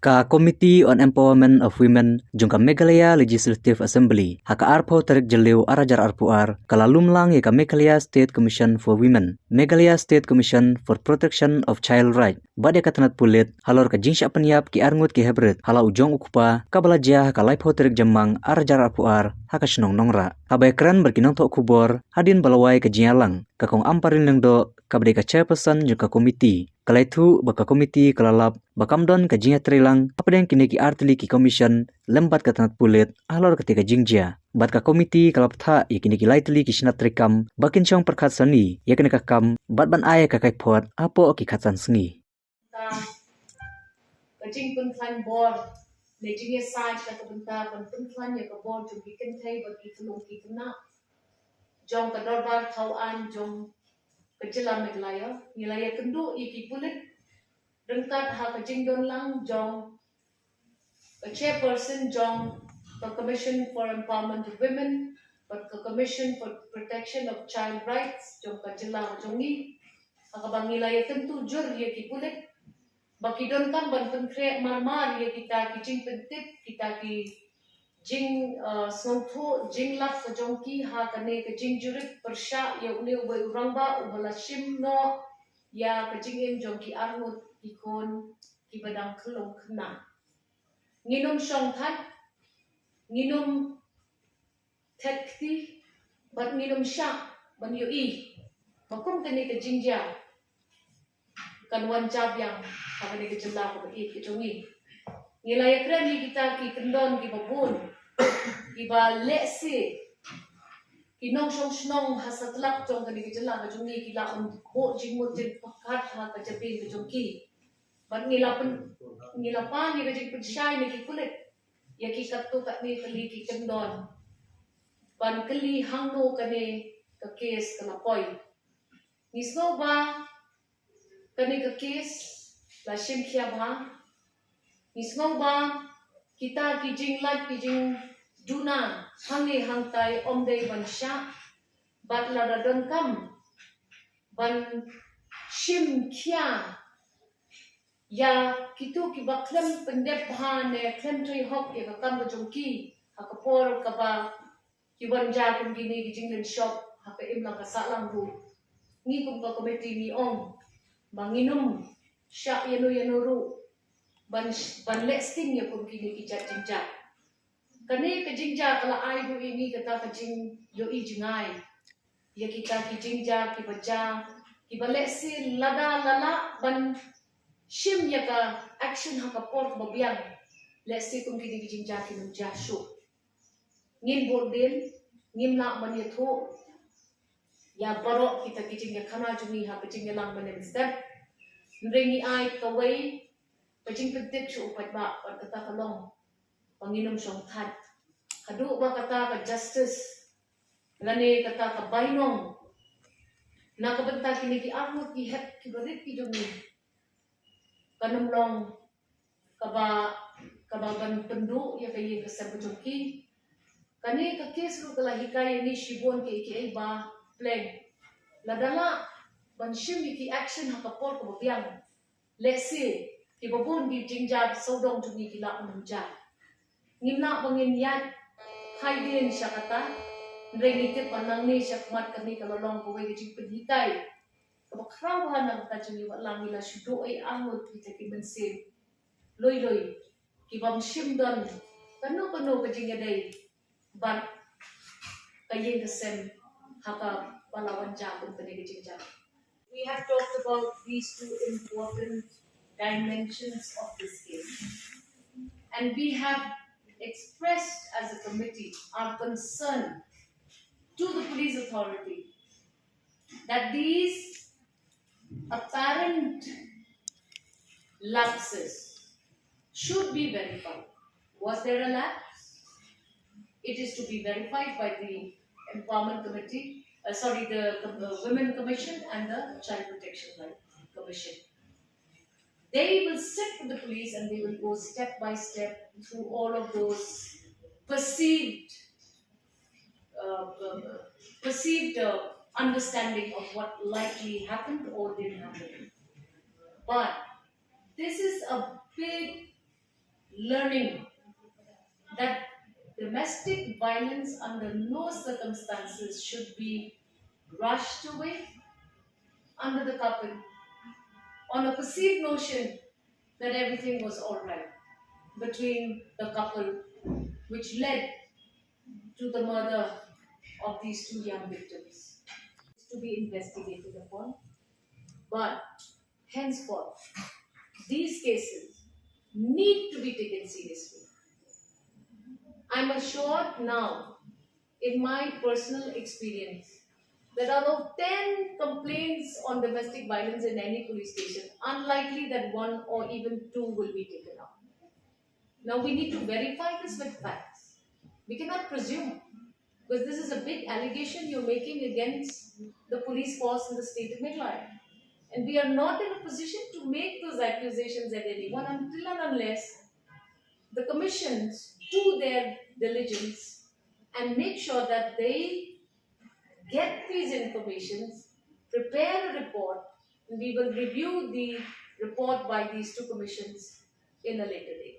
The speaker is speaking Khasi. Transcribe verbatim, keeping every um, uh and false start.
Ka Committee on Empowerment of Women jong ka Meghalaya Legislative Assembly, ha ka arphew tarik Jylliew arhajar arphew ar, ka la lumlang ïa ka Meghalaya State Commission for Women, Meghalaya State Commission for Protection of Child Right, bad ïa ka tnat pulit, halor ka jingshah pynïap ki arngut ki heprit, ha la u jong u kpa, kaba la jia ha ka laiphew tarik Jymmang arhajar arphew ar, ha ka shnong Nongrah. Haba ïakren bad ki nongthoh khubor, hadien ba la wai ka jingïalang, ka Kong Ampareen Lyngdoh, kaba dei ka chairperson jong ka committee, ka la ïathuh ba ka committee ka la lap ba kam don ka jingïatreilang hapdeng kine ki artylli ki commission lem bad ka tnat pulit halor kata ka jingjia. Bad ka committee ka la bthah ïa kine ki laitylli ki shnat treikam ba kin shong pyrkhat sani ïa kane ka kam bad ban ai ka kaiphod hapoh ki khatsan sngi. Ka, ka jingpynkhlaiñ bor, ne jingïasaid ka bynta ban pynkhlaiñ ïa ka bor jong ki kynthei bad ki khyllung ki khynnah jong ka dorbar thaw aiñ jong ka jylla Meghalaya, ngi la ïakynduh ïa ki pulit ryngkat ha ka jingdonlang jong ka chairperson jong ka Commission for Empowerment of Women bad ka Commission for Protection of Child Rights jong ka jylla jong ngi, ha kaba ngi la ïakynduh jur ïa ki pulit ba ki donkam ban pynkhreh marmar ïa kita ki jingpyntip, kita ki jing, uh, sngewthuh jinglap ka jong ki ha kane ka jingjurip pyrshah ïa une uwei u rangbah uba la shim noh ïa ka jingim jong ki arngut ki khun kiba dang khyllung khynnah. Ngin ym shong thait, ngin ym thet kti, bad ngin ym shah ban ïohi ba kum kane ka jingjia kan wan jia biang ha kane ka jylla kaba ïeit ka jong ngi. Ngi la ïakren ïa kita ki kyndon kiba bun, kiba lehse ki nongshong shnong ha satlak jong kane ka jylla ka jong ngi ki la ym buh jingmut jingpyrkhat ha ka jabieng ka jong ki. Bad ngi la pyn, ngi la pan ïa ka jingpynshai na ki pulit ïa ki katto katne tylli ki kyndon ban kylli hangno kane ka kes ka la poi. Ngi sngew ba kane ka kes la shim khia bha. Ngi sngew ba kita ki jinglait ki jingduna hangne hangtai ym dei ban shah, bad lada donkam ban shim khia ïa kito kiba khlem pyndep bha ne khlem trei hok ïa ka kam ka jong ki ha ka por kaba ki wan jia kum kine ki jinglynshop ha ka imlang ka sahlang ruh, ngi kum ka komiti ngi ong ba ngin ym shah ïano ïano ruh ban, ban leh sting ïa kum kine ki jait jingjia. Kane ka jingjia ka la ai ruh ïa ngi kata ka jingïohi jngai ïa kita ki jingjia kiba jia, kiba lehse lada la lah ban shim ïa ka action ha ka por kaba biang, lehse kum kine ki jingjia kin ym jia shuh. Ngin bud dien, ngim lah ban ïathuh ïa baroh kita ki jingïakhana jong ngi ha ka jingïalang mynne mynstep. Hynrei ngi ai kawei ka jingpyntip sha u paidbah, bad kata ka long ba ngin ym shong thait haduh ba kata ka justice lane kata ka bainong na ka bynta kine ki arngut ki hep kiba rit ki jong ngi kan ym long kaba, kaba ban pynduh ïa ka ïing ka sem ka jong ki. Kane ka kes ruh ka la hikai ïa ngi shibun kiei kiei ba pleng, lada lah ban shim ïa ki action ha ka por kaba biang, lehse kiba bun ki jingjia sawdong jong ngi ki lah ban jia. Ngim lah ba ngin ïaid haidien sha kata, hynrei ngi tip ba nangne shakhmat kane ka la long kawei ka jingpynhikai kaba khraw bha na ka bynta jong ngi, wat la ngi la shu duh ei arngut kita ki mynsiem lui lui kibym shym don kano kano ka jingïadei bad ka ïing ka sem ha kaba la wan jia kum kane ka jingjia. We have talked about these two important dimensions of this case, and we have expressed as a committee our concern to the police authority that these apparent lapses should be verified. Was there a lapse? It is to be verified by the Empowerment Committee, uh, sorry, the Com-, uh, Women Commission and the Child Protection Right Commission. They will sit with the police and they will go step by step through all of those perceived, uh, uh, perceived, uh, understanding of what likely happened or didn't happen. But this is a big Learning that domestic violence under no circumstances should be brushed away under the carpet on a perceived notion that everything was all right between the couple, which led to the murder of these two young victims. To be investigated upon, but henceforth, these cases need to be taken seriously. I'm assured now, in my personal experience, that out of ten complaints on domestic violence in any police station, unlikely that one or even two will be taken up. Now we need to verify this with facts. We cannot presume, because this is a big allegation you're making against the police force in the state of Meghalaya. And we are not in a position to make those accusations at anyone until and unless the commissions do their diligence and make sure that they get these informations, prepare a report, and we will review the report by these two commissions in a later date.